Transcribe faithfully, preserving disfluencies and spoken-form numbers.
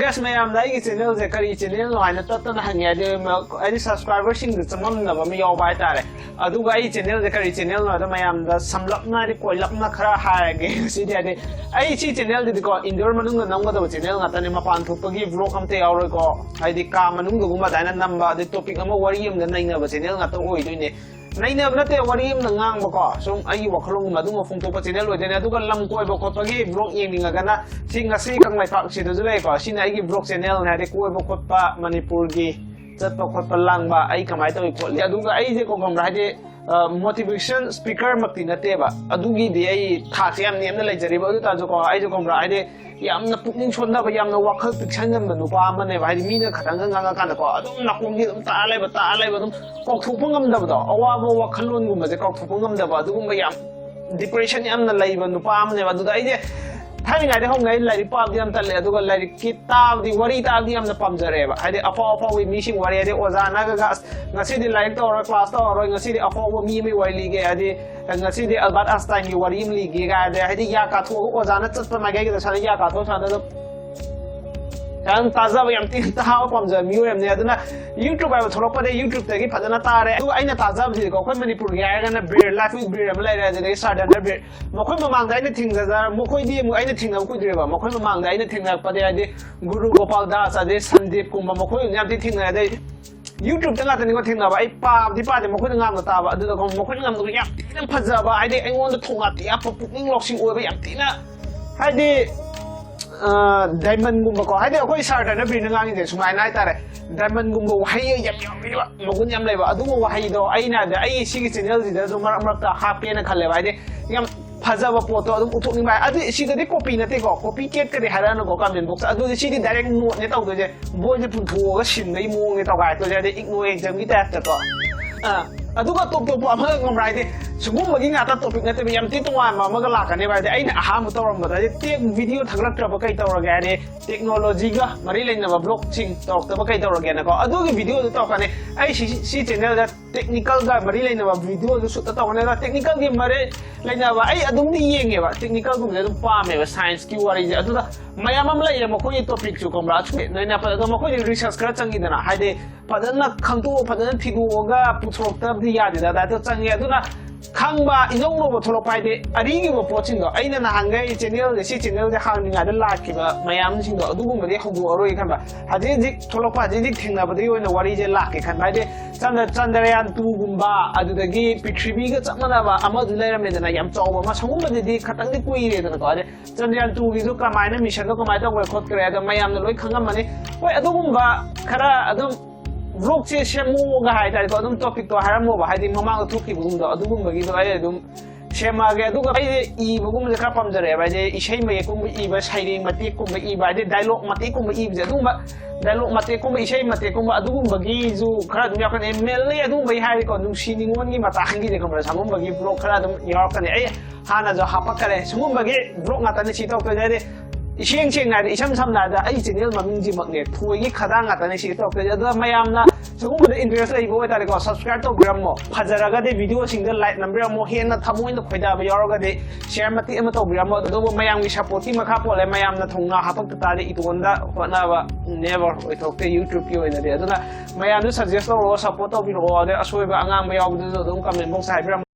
ꯑꯁ, ꯃꯌꯥꯝꯗ ꯑꯩꯒꯤ ꯆꯦꯅꯦꯜꯁꯦ ꯀꯔꯤ ꯆꯦꯅꯦꯜꯅꯣ ꯍꯥꯏꯅ ꯇꯠꯇꯅ ꯍꯪꯉꯦ꯫ ꯍꯥꯏꯗꯤ ꯃ-, ꯍꯥꯏꯗꯤ ꯁꯕꯁꯀ꯭ꯔꯥꯏꯕꯔꯁꯤꯡꯗ ꯆꯃꯝꯅꯕ ꯑꯃ ꯌꯥꯎꯕ ꯍꯥꯏꯇꯥꯔꯦ꯫ ꯑꯗꯨꯒ ꯑꯩ ꯆꯦꯅꯦꯜꯁꯦ ꯀꯔꯤ ꯆꯦꯅꯦꯜꯅꯣ ꯍꯥꯏꯗ ꯃꯌꯥꯝꯗ ꯁꯝꯂꯞꯅ, ꯍꯥꯏꯗꯤ ꯀꯣꯏꯂꯞꯅ ꯈꯔ ꯍꯥꯏꯔꯒꯦ ꯉꯁꯤꯗꯤ꯫ ꯍꯥꯏꯗꯤ ꯑꯩ ꯁꯤ ꯆꯦꯅꯦꯜꯗꯨꯗꯤꯀꯣ, ꯏꯟꯗꯣꯔ ꯃꯅꯨꯡꯗ ꯅꯝꯒꯗꯕ ꯆꯦꯅꯦꯜ ꯉꯥꯛꯇꯅꯦ, ꯃꯄꯥꯟ ꯊꯣꯛꯄꯒꯤ ꯕ꯭ꯂꯣꯒ ꯑꯝꯇ ꯌꯥꯎꯔꯣꯏꯀꯣ꯫ ꯍꯥꯏꯗꯤ ꯀꯥ ꯃꯅꯨꯡꯗꯒꯨꯝꯕ ꯑꯗꯨꯃꯥꯏꯅ ꯅꯝꯕ, ꯑꯗꯩ ꯇꯣꯄꯤꯛ ꯑꯃ, ꯋꯥꯔꯤ ꯑꯃꯗ ꯅꯩꯅꯕ ꯆꯦꯅꯦꯜ ꯉꯥꯛꯇ ꯑꯣꯏꯗꯣꯏꯅꯦ꯫ ꯅꯩꯅꯕ ꯅꯠꯇꯦ, ꯋꯥꯔꯤ ꯑꯃꯅ ꯉꯥꯡꯕꯀꯣ, ꯁꯨꯝ ꯑꯩꯒꯤ ꯋꯥꯈꯜꯂꯣꯟꯒꯨꯝꯕ ꯑꯗꯨꯝꯕ ꯐꯣꯡꯗꯣꯛꯄ ꯆꯦꯅꯦꯜ ꯑꯣꯏꯗꯣꯏꯅꯦ꯫ ꯑꯗꯨꯒ ꯂꯝ ꯀꯣꯏꯕ ꯈꯣꯠꯄꯒꯤ ꯕ꯭ꯂꯣꯒ ꯌꯦꯡꯅꯤꯡꯉꯒꯅ ꯁꯤ ꯉꯁꯤ ꯀꯪꯂꯩꯄꯥꯛꯁꯤꯗꯁꯨ ꯂꯩꯀꯣ, ꯁꯤꯅ ꯑꯩꯒꯤ ꯕ꯭ꯂꯣꯒ ꯆꯦꯅꯦꯜꯅꯦ꯫ ꯍꯥꯏꯗꯤ ꯀꯣꯏꯕ ꯈꯣꯠꯄ, ꯃꯅꯤꯄꯨꯔꯒꯤ ꯆꯠꯄ ꯈꯣꯠꯄ ꯂꯥꯡꯕ, ꯑꯩ ꯀꯃꯥꯏꯅ ꯇꯧꯏ ꯈꯣꯠꯂꯤ꯫ ꯑꯗꯨꯒ ꯑꯩꯁꯦ ꯀꯣ ꯈꯪꯕ꯭ꯔꯥ, ꯍꯥꯏꯗꯤ ꯃꯣꯇꯤꯚꯦꯁꯟ ꯁ꯭ꯄꯤꯀꯔꯃꯛꯇꯤ ꯅꯠꯇꯦꯕ, ꯑꯗꯨꯒꯤꯗꯤ ꯑꯩ ꯊꯥꯛꯁꯦ ꯌꯥꯝ ꯅꯦꯝꯅ ꯂꯩꯖꯔꯤꯕ꯫ ꯑꯗꯨ ꯑꯣꯏꯇꯥꯔꯁꯨꯀꯣ, ꯑꯩꯁꯦ ꯈꯪꯕ꯭ꯔꯥ, ꯍꯥꯏꯗꯤ ꯌꯥꯝꯅ ꯄꯨꯛꯅꯤꯡ ꯁꯣꯟꯊꯕ, ꯌꯥꯝꯅ ꯋꯥꯈꯜ ꯄꯤꯛꯁꯟꯒꯟꯕ ꯅꯨꯄꯥ ꯑꯃꯅꯦꯕ꯫ ꯍꯥꯏꯗꯤ ꯃꯤꯅ ꯈꯇꯪꯒ ꯉꯥꯡꯉꯀꯥꯟꯗꯀꯣ, ꯑꯗꯨꯝ ꯅꯥꯀꯣꯡꯁꯦ ꯑꯗꯨꯝ ꯇꯥ ꯂꯩꯕ, ꯇꯥ ꯂꯩꯕ, ꯑꯗꯨꯝ ꯀꯥꯎꯊꯣꯛꯄ ꯉꯝꯗꯕꯗꯣ, ꯑꯋꯥꯕ ꯋꯥꯈꯜꯂꯣꯟꯒꯨꯝꯕꯁꯦ ꯀꯥꯎꯊꯣꯛꯄ ꯉꯝꯗꯕ, ꯑꯗꯨꯒꯨꯝꯕ ꯌꯥꯝ ꯗꯤꯄ꯭ꯔꯦꯁꯟ ꯌꯥꯝꯅ ꯂꯩꯕ ꯅꯨꯄꯥ ꯑꯃꯅꯦꯕ꯫ ꯑꯗꯨꯗ ꯑꯩꯁꯦ ꯊꯥꯏꯅꯉꯩꯗ ꯍꯧꯅ ꯑꯩ ꯂꯥꯏꯔꯤꯛ ꯄꯥꯕꯗꯤ ꯌꯥꯝ ꯇꯜꯂꯦ, ꯑꯗꯨꯒ ꯂꯥꯏꯔꯤꯛꯀꯤ ꯇꯥꯕꯗꯤ, ꯋꯥꯔꯤ ꯇꯥꯕꯗꯤ ꯌꯥꯝꯅ ꯄꯥꯝꯖꯔꯛꯑꯦꯕ꯫ ꯍꯥꯏꯗꯤ ꯑꯐꯥꯎ ꯑꯐꯥꯎꯕ ꯃꯤꯁꯤꯡ ꯋꯥꯔꯤ, ꯍꯥꯏꯗꯤ ꯑꯣꯖꯥꯅꯒ "ꯑꯁ, ꯉꯁꯤꯗꯤ ꯂꯥꯏꯔꯤꯛ ꯇꯧꯔꯔꯣꯏ, ꯀ꯭ꯂꯥꯁ ꯇꯧꯔꯔꯣꯏ, ꯉꯁꯤꯗꯤ ꯑꯐꯥꯎꯕ ꯃꯤ ꯑꯃꯒꯤ ꯋꯥꯔꯤ ꯂꯤꯒꯦ", ꯍꯥꯏꯗꯤ "ꯉꯁꯤꯗꯤ ꯑꯜꯕꯥꯔꯠ ꯑꯥꯏꯟꯁꯇꯥꯏꯟꯒꯤ ꯋꯥꯔꯤ ꯑꯃ ꯂꯤꯒꯦ" ꯀꯥꯏꯗꯤ, ꯍꯥꯏꯗꯤ ꯌꯥ ꯀꯥꯊꯣꯛꯑꯒ ꯑꯣꯖꯥꯅ ꯆꯠꯄ ꯃꯥꯏꯀꯩꯒꯤꯗ ꯁꯨꯃꯥꯏꯅ ꯌꯥ ꯀꯥꯊꯣꯛꯑ ꯁꯨꯃꯥꯏꯅ ꯑꯗꯨꯝ ꯌꯥꯝ ꯇꯥꯖꯕ, ꯌꯥꯝ ꯊꯤꯅ ꯇꯥꯕ ꯄꯥꯝꯖꯕ ꯃꯤꯑꯣꯏ ꯑꯃꯅꯦ꯫ ꯑꯗꯨꯅ YouTube ꯍꯥꯏꯕ ꯊꯣꯛꯂꯛꯄꯗꯒꯤ YouTube-ꯇꯒꯤ ꯐꯖꯅ ꯇꯥꯔꯦ꯫ ꯑꯗꯨꯒ ꯑꯩꯅ ꯇꯥꯖꯕꯁꯤꯗꯤꯀꯣ, ꯑꯩꯈꯣꯏ ꯃꯅꯤꯄꯨꯔꯒꯤ ꯍꯥꯏꯔꯒꯅ ꯕꯤꯔ, Life with ꯕꯤꯔ ꯑꯃ ꯂꯩꯔꯦ, ꯑꯗꯨꯗꯒꯤ ꯁꯥꯔ ꯙꯅꯕꯤꯔ꯫ ꯃꯈꯣꯏ ꯃꯃꯥꯡꯗ ꯑꯩꯅ ꯊꯦꯡꯅꯖ-, ꯃꯈꯣꯏꯗꯤ ꯑꯃꯨꯛ ꯑꯩꯅ ꯊꯦꯡꯅꯕ ꯀꯨꯏꯗ꯭ꯔꯤꯕ꯫ ꯃꯈꯣꯏ ꯃꯃꯥꯡꯗ ꯑꯩꯅ ꯊꯦꯡꯅꯔꯛꯄꯗꯤ ꯍꯥꯏꯗꯤ ꯒꯨꯔꯨ ꯒꯣꯄꯥꯜ ꯗꯥꯁ, ꯑꯗꯩ ꯁꯟꯗꯤꯞꯀꯨꯝꯕ, ꯃꯈꯣꯏ ꯌꯥꯝ ꯊꯤꯅ ꯊꯦꯡꯅꯔꯦ꯫ ꯑꯗꯩ YouTube-ꯇ ꯉꯥꯛꯇꯅꯤꯀꯣ ꯊꯦꯡꯅꯕ꯫ ꯑꯩ ꯄꯥꯕꯗꯤ ꯄꯥꯗꯦ, ꯃꯈꯣꯏꯅ ꯉꯥꯡꯕ ꯇꯥꯕ꯫ ꯑꯗꯨꯗ ꯃꯈꯣꯏꯅ ꯉꯥꯡꯕꯗꯣ ꯌꯥꯝ ꯊꯤꯅ ꯐꯖꯕ, ꯍꯥꯏꯗꯤ ꯑꯩꯉꯣꯟꯗ ꯊꯧꯅꯥ ꯇꯦꯛꯄ, ꯄꯨꯛꯅꯤꯡ ꯂꯧꯁꯤꯡ ꯑꯣꯏꯕ, ꯌꯥꯝ ꯊꯤꯅ, ꯍꯥꯏꯗꯤ, ꯑ, ꯗꯥꯏꯃꯟꯒꯨꯝꯕꯀꯣ, ꯍꯥꯏꯗꯤ ꯑꯩꯈꯣꯏ ꯁꯥꯔ ꯙꯅꯕꯤꯔꯅ ꯉꯥꯡꯉꯤꯁꯦ ꯁꯨꯃꯥꯏꯅ ꯍꯥꯏꯇꯥꯔꯦ, ꯗꯥꯏꯃꯟꯒꯨꯝꯕ ꯋꯥꯍꯩ ꯌꯥꯝ ꯌꯥꯎꯔꯤꯕ, ꯃꯒꯨꯟ ꯌꯥꯝ ꯂꯩꯕ ꯑꯗꯨꯒꯨꯝꯕ ꯋꯥꯍꯩꯗꯣ ꯑꯩꯅ ꯑꯩꯒꯤ ꯁꯤꯒꯤ ꯆꯦꯅꯦꯜꯁꯤꯗꯁꯨ ꯃꯔꯛ ꯃꯔꯛꯇ ꯍꯥꯞꯀꯦꯅ ꯈꯜꯂꯦꯕ꯫ ꯍꯥꯏꯗꯤ ꯌꯥꯝ ꯐꯖꯕ ꯄꯣꯠꯇꯣ ꯑꯗꯨꯝ ꯎꯠꯊꯣꯛꯅꯤꯡꯕ ꯍꯥꯏ꯫ ꯑꯗꯨ ꯁꯤꯗꯗꯤ ꯀꯣꯄꯤ ꯅꯠꯇꯦꯀꯣ, ꯀꯣꯄꯤ ꯀꯦꯠꯀꯗꯤ ꯍꯥꯏꯔꯛꯑꯅꯨꯀꯣ ꯀꯃꯦꯟ ꯕꯣꯛꯁ꯫ ꯑꯗꯨꯗꯤ ꯁꯤꯗꯤ ꯗꯥꯏꯔꯦꯛ ꯅꯣꯠꯅꯦ ꯇꯧꯗꯣꯏꯁꯦ, ꯕꯣꯏꯁꯦ ꯄꯨꯟꯊꯣꯛꯑꯒ ꯁꯤꯟꯕꯒꯤ ꯃꯑꯣꯡꯅꯦ ꯇꯧꯒꯥꯏꯔꯛꯇꯣꯏꯁꯦ, ꯍꯥꯏꯗꯤ ꯏꯒꯅꯣ ꯑꯦꯛꯖꯥꯝꯒꯤ ꯇꯥꯏꯞꯇꯀꯣ꯫ ꯑꯥ, ꯑꯗꯨꯒ ꯇꯣꯞ ꯇꯣꯞꯄ ꯑꯃꯒ ꯈꯪꯕ꯭ꯔꯥ ꯍꯥꯏꯗꯤ, ꯁꯤꯒꯨꯝꯕꯒꯤ ꯉꯥꯛꯇ ꯇꯣꯄꯤꯛ ꯅꯠꯇꯕ ꯌꯥꯝ ꯊꯤ ꯇꯣꯉꯥꯟꯕ ꯑꯃꯒ ꯂꯥꯛꯀꯅꯦꯕ꯫ ꯍꯥꯏꯗꯤ ꯑꯩꯅ ꯑꯍꯥꯟꯕ ꯇꯧꯔꯝꯕꯗ ꯍꯥꯏꯗꯤ ꯇꯦꯛ ꯚꯤꯗꯤꯑꯣ ꯊꯥꯒꯠꯂꯛꯇ꯭ꯔꯕ ꯀꯩ ꯇꯧꯔꯒꯦ ꯍꯥꯏꯗꯤ, ꯇꯦꯛꯅꯣꯂꯣꯖꯤꯒ ꯃꯔꯤ ꯂꯩꯅꯕ ꯕ꯭ꯂꯣꯛꯁꯤꯡ ꯇꯧꯔꯛꯇꯕ ꯀꯩ ꯇꯧꯔꯒꯦꯅꯀꯣ, ꯑꯗꯨꯒꯤ ꯚꯤꯗꯤꯑꯣꯗꯨ ꯇꯧꯔꯛꯀꯅꯤ꯫ ꯑꯩ ꯁꯤ ꯁꯤ ꯆꯦꯅꯦꯜꯗ ꯇꯦꯛꯅꯤꯀꯦꯜꯒ ꯃꯔꯤ ꯂꯩꯅꯕ ꯚꯤꯗꯤꯑꯣꯗꯨ ꯁꯨꯠꯇ ꯇꯧꯒꯅꯤ꯫ ꯑꯗꯣ ꯇꯦꯛꯅꯤꯀꯦꯜꯒꯤ ꯃꯔꯤ ꯂꯩꯅꯕ ꯑꯩ ꯑꯗꯨꯝꯗꯤ ꯌꯦꯡꯉꯦꯕ, ꯇꯦꯛꯅꯤꯀꯦꯜꯒꯨꯝꯕꯁꯦ ꯑꯗꯨꯝ ꯄꯥꯝꯃꯦꯕ, ꯁꯥꯏꯟꯁꯀꯤ ꯋꯥꯔꯤꯁꯦ꯫ ꯑꯗꯨꯗ ꯃꯌꯥꯝ ꯑꯃ ꯂꯩꯌꯦ ꯃꯈꯣꯏꯒꯤ ꯇꯣꯄꯤꯛꯁꯨ, ꯈꯪꯕ꯭ꯔꯥ? ꯑꯗꯣ ꯃꯈꯣꯏꯗꯤ ꯔꯤꯁꯔꯁ ꯈꯔ ꯆꯪꯉꯤꯗꯅ, ꯍꯥꯏꯗꯤ ꯐꯖꯅ ꯈꯪꯗꯣꯛꯑ ꯐꯖꯅ ꯊꯤꯗꯣꯛꯑꯒ ꯄꯨꯊꯣꯔꯛꯇꯕꯗꯤ ꯌꯥꯗꯦꯗ, ꯑꯗꯥꯏꯗꯣ ꯆꯪꯉꯦ꯫ ꯑꯗꯨꯅ ꯈꯪꯕ ꯏꯅꯧ ꯅꯧꯕ ꯊꯣꯛꯂꯛꯄ ꯍꯥꯏꯗꯤ ꯑꯔꯤꯒꯨꯝꯕ ꯄꯣꯠꯁꯤꯡꯗꯣ, ꯑꯩꯅ ꯅꯍꯥꯟꯈꯩ ꯆꯦꯅꯦꯜꯁꯦ, ꯁꯤ ꯆꯦꯅꯦꯜꯁꯦ ꯍꯥꯡꯗ꯭ꯔꯤꯉꯩꯗ ꯂꯥꯛꯈꯤꯕ ꯃꯌꯥꯝꯁꯤꯡꯗꯣ ꯑꯗꯨꯒꯨꯝꯕꯗꯤ ꯍꯧꯗꯣꯛꯑꯔꯣꯏ ꯈꯟꯕ꯫ ꯍꯧꯖꯤꯛ ꯍꯧꯖꯤꯛ ꯊꯣꯛꯂꯛꯄ, ꯍꯧꯖꯤꯛ ꯍꯧꯖꯤꯛ ꯊꯦꯡꯅꯕꯗꯒꯤ ꯑꯣꯏꯅ ꯋꯥꯔꯤꯁꯦ ꯂꯥꯛꯀꯦ ꯈꯟꯕ꯫ ꯍꯥꯏꯗꯤ ꯆꯟꯗ꯭ꯔ ꯆꯟꯗ꯭ꯔꯌꯥꯟ ꯇꯨꯒꯨꯝꯕ, ꯑꯗꯨꯗꯒꯤ ꯄ꯭ꯔꯤꯊꯤꯕꯤꯒ ꯆꯞ ꯃꯥꯟꯅꯕ ꯑꯃꯁꯨ ꯂꯩꯔꯝꯃꯦꯗꯅ, ꯌꯥꯝ ꯆꯥꯎꯕ ꯑꯃ, ꯁꯒꯨꯝꯕꯗꯨꯗꯤ ꯈꯇꯪꯗꯤ ꯀꯨꯏꯔꯦꯗꯅꯀꯣ꯫ ꯍꯥꯏꯗꯤ ꯆꯟꯗ꯭ꯔꯌꯥꯟ ꯇꯨꯒꯤꯁꯨ ꯀꯃꯥꯏꯅ ꯃꯤꯁꯟꯗꯣ ꯀꯃꯥꯏꯅ ꯇꯧꯈ꯭ꯔꯦ ꯈꯣꯠꯈ꯭ꯔꯦ ꯑꯗꯣ ꯃꯌꯥꯝꯅ ꯂꯣꯏ ꯈꯪꯉꯝꯃꯅꯤ꯫ ꯍꯣꯏ, ꯑꯗꯨꯒꯨꯝꯕ ꯈꯔ ꯑꯗꯨꯝ ꯕ꯭ꯂꯣꯛꯁꯦ ꯁꯦꯝꯃꯣꯒ ꯍꯥꯏ ꯇꯥꯔꯦꯀꯣ, ꯑꯗꯨꯝ ꯇꯣꯄꯤꯛꯇꯣ ꯍꯥꯏꯔꯝꯃꯣꯕ, ꯍꯥꯏꯗꯤ ꯃꯃꯥꯡꯗ ꯊꯣꯛꯈꯤꯕꯒꯨꯝꯗꯣ ꯑꯗꯨꯒꯨꯝꯕꯒꯤꯗꯣ ꯑꯩ ꯑꯗꯨꯝ ꯁꯦꯝꯃꯛꯑꯒꯦ꯫ ꯑꯗꯨꯒ ꯑꯩꯁꯦ ꯏꯕꯒꯨꯝꯕꯁꯦ ꯈꯔ ꯄꯥꯝꯖꯔꯛꯑꯦꯕ, ꯍꯥꯏꯗꯤ ꯏꯁꯩ ꯃꯌꯦꯛꯀꯨꯝꯕ ꯏꯕ, ꯁꯩꯔꯦꯡ ꯃꯇꯦꯛꯀꯨꯝꯕ ꯏꯕ, ꯍꯥꯏꯗꯤ ꯗꯥꯏꯂꯣꯛ ꯃꯇꯦꯛꯀꯨꯝꯕ ꯏꯕꯁꯦ, ꯑꯗꯨꯒꯨꯝꯕ ꯗꯥꯏꯂꯣꯛ ꯃꯇꯦꯛꯀꯨꯝꯕ, ꯏꯁꯩ ꯃꯇꯦꯛꯀꯨꯝꯕ ꯑꯗꯨꯒꯨꯝꯕꯒꯤꯁꯨ ꯈꯔ ꯑꯗꯨꯝ ꯌꯥꯎꯔꯛꯀꯅꯤ꯫ ꯃꯦꯟꯂꯤ ꯑꯗꯨꯒꯨꯝꯕꯒꯤ ꯍꯥꯏꯔꯦꯀꯣ, ꯅꯨꯡꯁꯤ ꯅꯨꯡꯉꯣꯟꯒꯤ ꯃꯇꯥꯡꯒꯤꯗꯤ ꯈꯪꯕ꯭ꯔꯥ, ꯁꯒꯨꯝꯕꯒꯤ ꯕ꯭ꯂꯣꯛ ꯈꯔ ꯑꯗꯨꯝ ꯌꯥꯎꯔꯛꯀꯅꯤ꯫ ꯑꯩ ꯍꯥꯟꯅꯁꯨ ꯍꯥꯄꯛꯈꯔꯦ꯫ ꯁꯤꯒꯨꯝꯕꯒꯤ ꯕ꯭ꯂꯣꯛ ꯉꯥꯛꯇꯅꯤ ꯁꯤ ꯇꯧꯔꯛꯇꯣꯏꯁꯦ꯫ ꯍꯥꯏꯗꯤ ꯏꯁꯦꯡ ꯁꯦꯡꯅ ꯍꯥꯏꯔꯗꯤ, ꯏꯁꯝ ꯁꯝꯅ ꯍꯥꯏꯔꯕꯗ ꯑꯩ ꯆꯦꯅꯦꯜ ꯃꯃꯤꯡꯁꯤꯃꯛꯅꯦ, ꯊꯣꯏꯒꯤ ꯈꯗꯥꯡ ꯉꯥꯛꯇꯅꯤ ꯁꯤ ꯇꯧꯔꯛꯇꯣꯏꯁꯦ꯫ ꯑꯗꯨꯅ ꯃꯌꯥꯝꯅ ꯁꯤꯒꯨꯝꯕꯗ ꯏꯟꯇꯔꯦꯁ ꯂꯩꯕ ꯑꯣꯏꯇꯥꯔꯗꯤꯀꯣ, ꯁꯕꯁꯀ꯭ꯔꯥꯏꯕ ꯇꯧꯕꯤꯔꯝꯃꯣ꯫ ꯐꯖꯔꯒꯗꯤ ꯚꯤꯗꯤꯑꯣꯁꯤꯡꯗ ꯂꯥꯏꯛ ꯅꯝꯕꯤꯔꯝꯃꯣ꯫ ꯍꯦꯟꯅ ꯊꯃꯣꯏꯅ ꯈꯣꯏꯗꯥꯕ ꯌꯥꯎꯔꯒꯗꯤ ꯁꯤꯌꯔ ꯃꯇꯦꯛ ꯑꯃ ꯇꯧꯕꯤꯔꯝꯃꯣ꯫ ꯑꯗꯨꯕꯨ ꯃꯌꯥꯝꯒꯤ ꯁꯞꯄꯣꯔꯠꯀꯤ ꯃꯈꯥ ꯄꯣꯜꯂꯦ꯫ ꯃꯌꯥꯝꯅ ꯊꯧꯅꯥ ꯍꯥꯞꯄꯛꯇ ꯇꯥꯔꯗꯤ ꯏꯇꯣꯟꯗ ꯍꯣꯠꯅꯕ ꯅꯦꯚꯔ ꯑꯣꯏꯊꯣꯛꯇꯦ ꯌꯨꯇ꯭ꯌꯨꯕꯀꯤ ꯑꯣꯏꯅꯗꯤ꯫ ꯑꯗꯨꯅ ꯃꯌꯥꯝꯁꯨ ꯁꯖꯦꯁ ꯇꯧꯔꯛꯑꯣ, ꯁꯞꯄꯣꯔꯠ ꯇꯧꯕꯤꯔꯛꯑꯣ꯫ ꯑꯗꯩ ꯑꯁꯣꯏꯕ ꯑꯉꯥꯡꯕ ꯌꯥꯎꯕꯗꯨꯁꯨ ꯑꯗꯨꯝ ꯀꯃꯦꯟ ꯕꯣꯛꯁꯇ ꯍꯥꯏꯕꯤꯔꯝꯃꯣ꯫